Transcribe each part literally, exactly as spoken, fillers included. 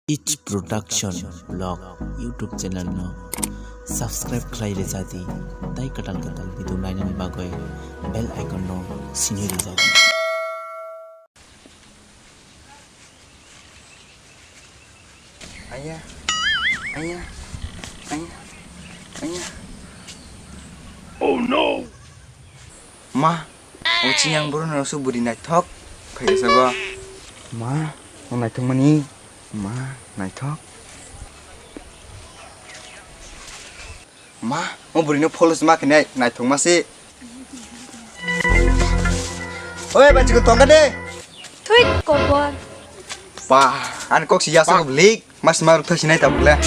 It Production Vlog YouTube channel no subscribe khlai rwjadi, tai kwtal kwtal video nainani bagwi bell icon no sinui rwjadi. Aya, aya, aya, aya. Oh no! Ma, o chiyang boro no su buri naithok. Phai sa ba. Ma, o naithok mani. Ma, naithok. Ma, o buri no follow ma khnai, naithok ma si. Oi, ba chikon tongka de. Thui, kobor. Ba, an kok si yasa ko blik, mas ma ruk thasinai ta bukle.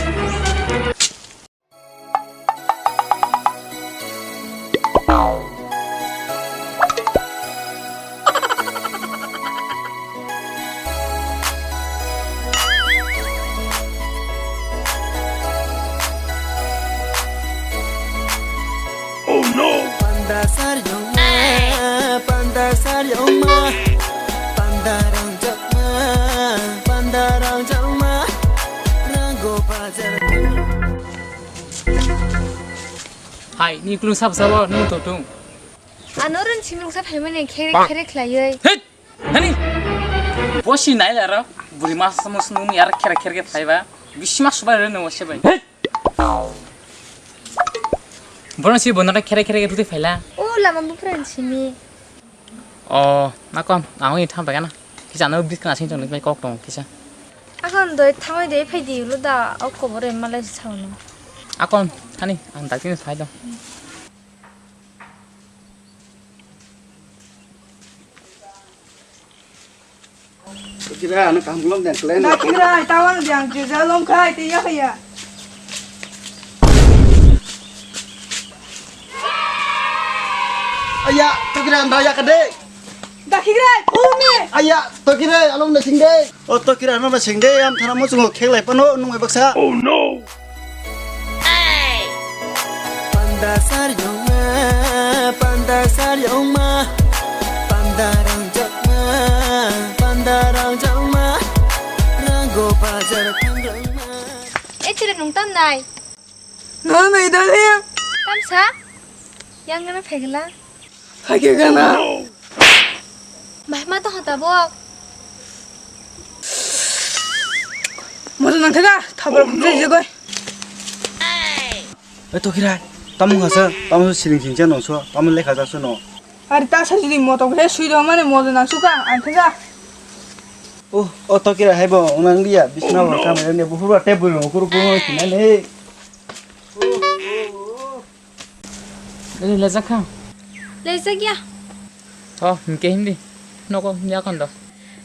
Oh no! Panda sar yongma, panda sar yongma, panda rang jakma, panda rang jakma, rango bajar. Hai, ni kulung sab sabo, nung to tung. Ano ren simrung sa phaimani khere khere khlaioi. Hei! Hani? Bosi nai laro, buri mas mas nung yar khere khere phaiba. Bisi mas subai reno wase bai. Hei! Bono si bonara khere khere rute phaila. O lama bupran sini. O, nakon, ang oi tham paikana. Kisa ano bis kana sing tong bai kok tong kisa. Akon doi thangoi dei phai di ulo da, o kobor e malai saono. Akon, hani, ang dakti phai do. Kira ano kaham lom den kle. Da kira, tawang diang, jeza lom khai, te ya ya. Aya, tokira anda ya kade. Dakhigra, umi. Aya, tokira along na singde. O tokira ano na singde, am thana mo chungo kheklai pano nung baksa. Oh no. Panda sar yongma, panda sar yongma, panda rang jakma, panda rang jakma, rango bajar thangrangma. E chile nung tam nai. No, no, idol ya. Tamsa? Yang ngana phegla? Phage gana. Mahma to hota bo. Moto nang thega, thabra phunjai jegoi. E to khirai, tamo ngasa, tamo siring singcha nongso, tamo lekha jaso no. Ari ta sa jodi moto khe sui do mane moto nang suka, ang thega. Oh, o to khirai hai bo, unang dia, bisna bo, kamera ne, buhur ba table no, kuru kuru sinane. Ini lejak kha? Lejak ya. Oh, hingke hindi. Noko himya kondo.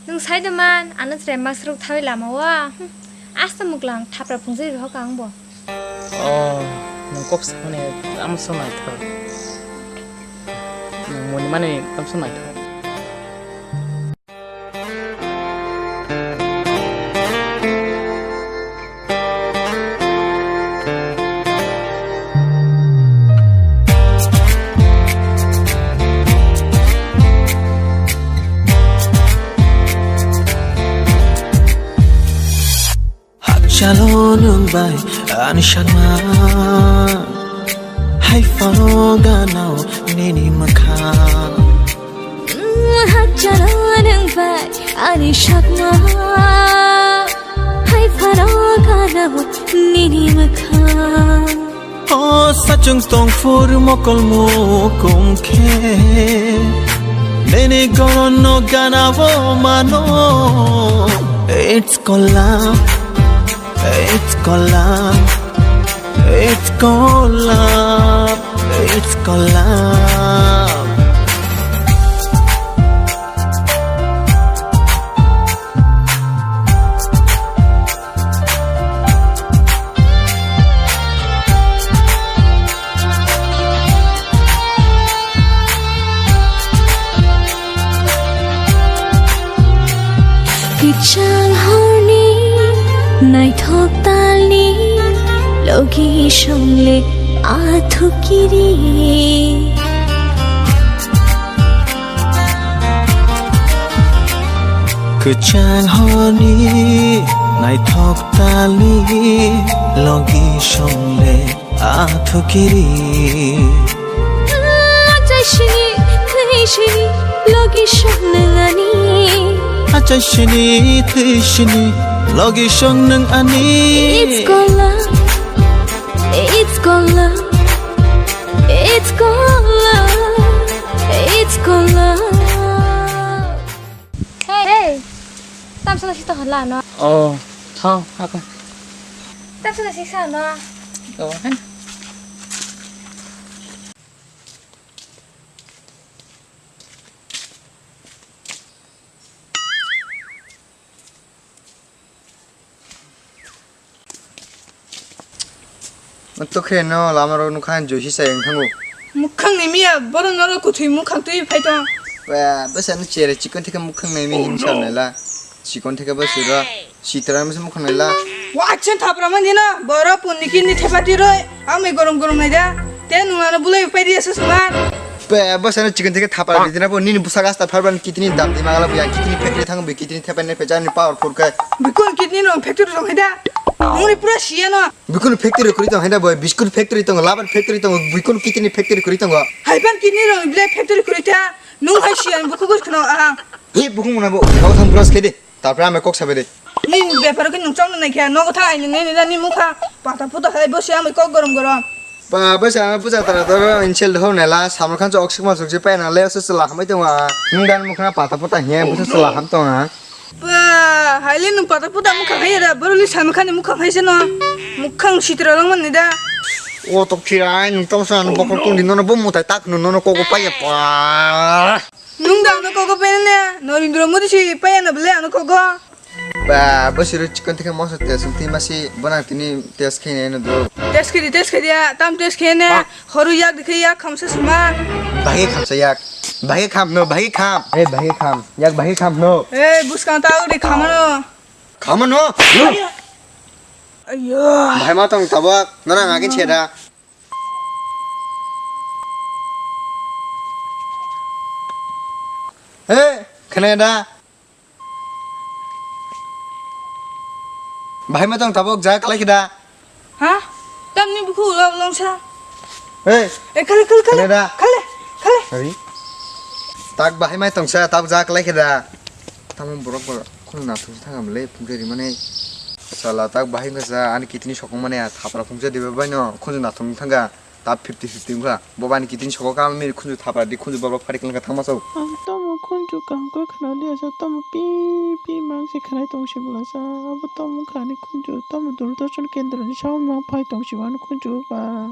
Nung sai de man, ano tre mas ruk thawi lama wa. Hmm. Asta muklang thapra phungsi rohok ang bo. Oh, nung kok sakmani tamo so naithok. Nung muni mani tamo so naithok. Hakchalo nwng bai ani sakma, hai phano ganao nini mwkhang. Hakchalo nwng bai ani sakma, hai phano ganao nini mwkhang. O sachung tongphuru mokol mukum khe, nini goron no gana o mano. It's called love, it's called love, it's called love, it's called love. Kwchang horni naithok talni logi songle athukiri. Kwchang horni Naithok tali logi songle athukiri. Achaisini, twisini, logi songle ani. Achaisini, twisini, logi songle ani. It's called love. It's called love. It's called love. It's called love. Hey, hey. Tamsa na sita hala no. Oh, thang, apa? Tamsa na sisa no. Oh, kan. Tokhe no lama rok nukha joshi sai wng thango. Mukhang ni miya, boro noro kuthwi mukhang twi phai tong. Ba, bwsa no chere chikon theke mukhang nai mi hin sar nai la. Chikon theke bwsa ro, sitra misa mukhang nai la. Wa action thapra man dina, boro punni kini thepati roi, amai gorong gorong nai da. Te nungano bulai pai dia susman. Ba, bwsa no chikon theke thapra di dina bo nini bwsa gasta pharban kitini dam di magala buya kitini factory thang bi kitini thepai nai pejani powerful kai. Bikun kitni no factory rong hai da. Muni pura siya no. Bikun factory kuri tong hai da boy, biscuit factory tongo, laban factory tongo, bikun kitini factory kuri tongo. Haipan kitni rong ble factory kuri ta. Nung hai siya buku gus khno ahang. He buku muna bo, kau thang brush kede. Tapra ame kok sabe de. Ni beparo ke nung chong nai kha, nogo tha ai nung nai ni mukha. Pata puta hai bo siya mai kok gorom gorom. Ba, bwsa, bwsa tara tara insel ho nela, samar khan chok sik ma chok je pai na le, se se la hamai tong a. Nung dan mukha pata puta he, bwsa se la ham tong a. Ba, haile nung pata puta mukha hai da, boroli samar khan mukha hai se no. Mukhang sitra long man ni da. O tok thira, nung tong san bokol tong di, nono bo mutai tak no, nono kogo pai ya pa. Nung da ano kogo pai ne, Narendra Modi si pai ya na bele ano kogo. Ba, bwswrwi chikon theke moso test wngtwi masi, bono ang tini test khainai no do. Test khaidi, test khaidi, ah, tam test khainai. Ah. Horu yak dikhe yak khamsa suma. Bahai khamsa yak. Bahai kham no, bahai kham. Eh, bahai kham. Yak bahai kham no. Eh, buskang ta uri khamano. Khamano? Ayo. Bahai ma tong tabak. Nana ngagin cheda. Eh, khnai da. Bahai ma tong tabok ja kalai khida. Ha? Tamni bukhu ulo ulong sa. Hey. Eh, khale, khale, khale. Khale da. Khale, khale. Sorry. Tak bahai mai tong sa, tab ja kalai khida. Tamo borok borok khun na thung thang am le phung ri mane. Sala tak bahai ma sa ani kitni sokong mane thapra phung sa diba bai no khun na thung thanga. Tab fifty fifty wngkha. Bo bani kiting soko kama miri khunju thapra di khunju borok phari kwlwngkha thangma sao. Ang tamo khunju kaham khe khna liya sa, tamo pi pi mang se khnai tong si bwla sa. Abo tamo wngkha ani khunju, tamo Doordarshan kendro ni sao mang phai tong si ani khunju ba.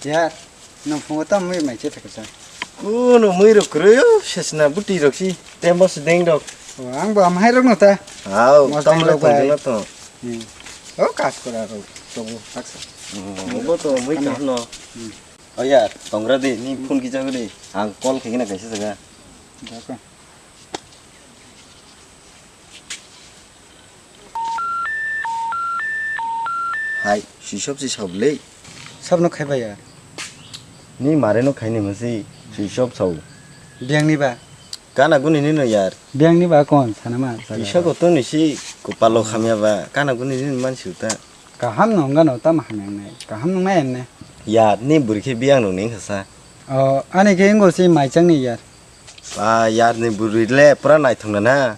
Yar, nwng phungo tamo mui mai che pheksa. Kuno mui rok kwrwi o, sesna buti rok si, temo se deng rok. O, ang bo amhai rok no ta. Hao, tamo rok tong jana to. Hmm. O kas kora rok tongo haksa. Oh, bo to mui kaham no. Hmm. O yar, tongra de, ni phone kisa de. Ang call khaikhe na kaisa jaga. Dako. Hai, swisop si sao bwle. Sabno khaiba ya? Ni mare no khaini masi, swisop sao. Biyang ni ba? Kana guni ni no yar. Biyang ni ba kon sana ma? Kisa ko to ni si kopalo khamya ba, kana guni ni man si uta. Kaham no wngano tamo hamya wngnai? Kaham nungnai enne? Yar, ni bwrwi khe biyang rok ni wngkha sa. O, ani khe wngkha se maichang ni yar. Ba, yar ni bwrwi le pura naithok na na.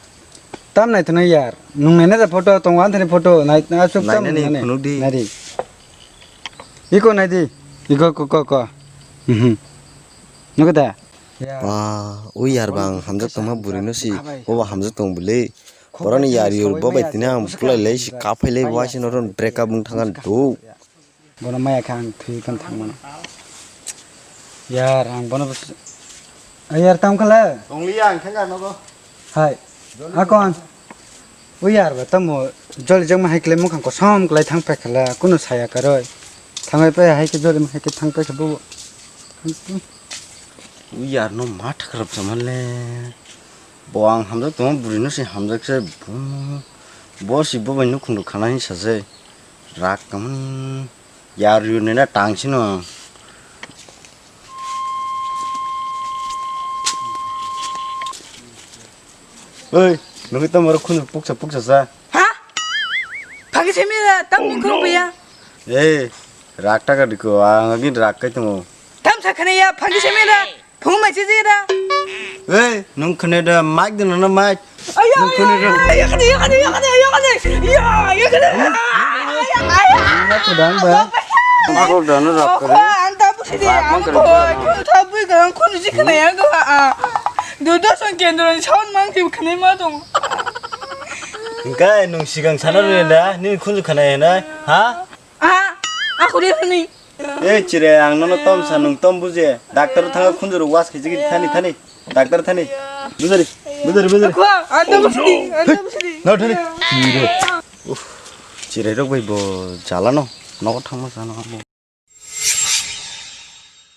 Tam naithok na yar? Nungnai na da photo tongo, anthani photo nai, aswk tam nainani nungnai. Phunuk di. Nai di. Iko nai di. Iko ko, ko, ko. Mhm. Nukha da? Ba, o yar ba ang hamjak tongma bwrwi no si, bo ba hamjak tong bwle. Boroni yar yur bo bai tini ang bukulai lai si kaphai lai waisa no ron break up wng thang do. Bono maya khe ang thwi khan thang mano. Yar ang bono bwswk, a yar tamo khala? Tongliya ang thangkha nogo. Hai. Akon. O yar ba tamo joli jakma hai kle mukhang kosom klai thang paikhala kuno saya karoi. Thangai pai hai khe joli hai khe thang paikha bo. O yar no ma thakrap saman le. Bo ang hamjak tongma bwrwi no se hamjak se bo. Bo si bo bai nukhung rok khana hin sa se. Rak kamani. Yar yur nina tang sino. Oi, nugui tamo oro khunju puksa puksa sa. Ha? Phangki simi da, tam ni khung biya. Ei, rak taka diko, ang agin rak kai tongo. Tam sa khane ya, phangki simi da. Phung mai sisi da. Ei, nung khane da, mic da nana mic. Ayo, nung khane da. Ayo, ayo, ayo, ayo, ayo, ayo, ayo, ayo, ayo, ayo, ayo. Nung khane da, ba. Aku da na rak kare. Ang ta busi de, ang ko, ang ko ta bui ga, ang ko ni khane ya ga. Dudosong kendro ni sound mang ti khane ma tong. Hingke nung sigang sana rwya da, nini khunju khana hena, ha? Ah, aku dia ni. Eh, chire, ang nono tom sa, nung tom buje. Doctor thanga khunju rok was khiji thani thani. Doctor thani. Bujari, bujari, bujari. Aku, anda bujari, anda bujari. No thani. Chire. Uff, chire rok bai bo jala no. Nogo thangma sana.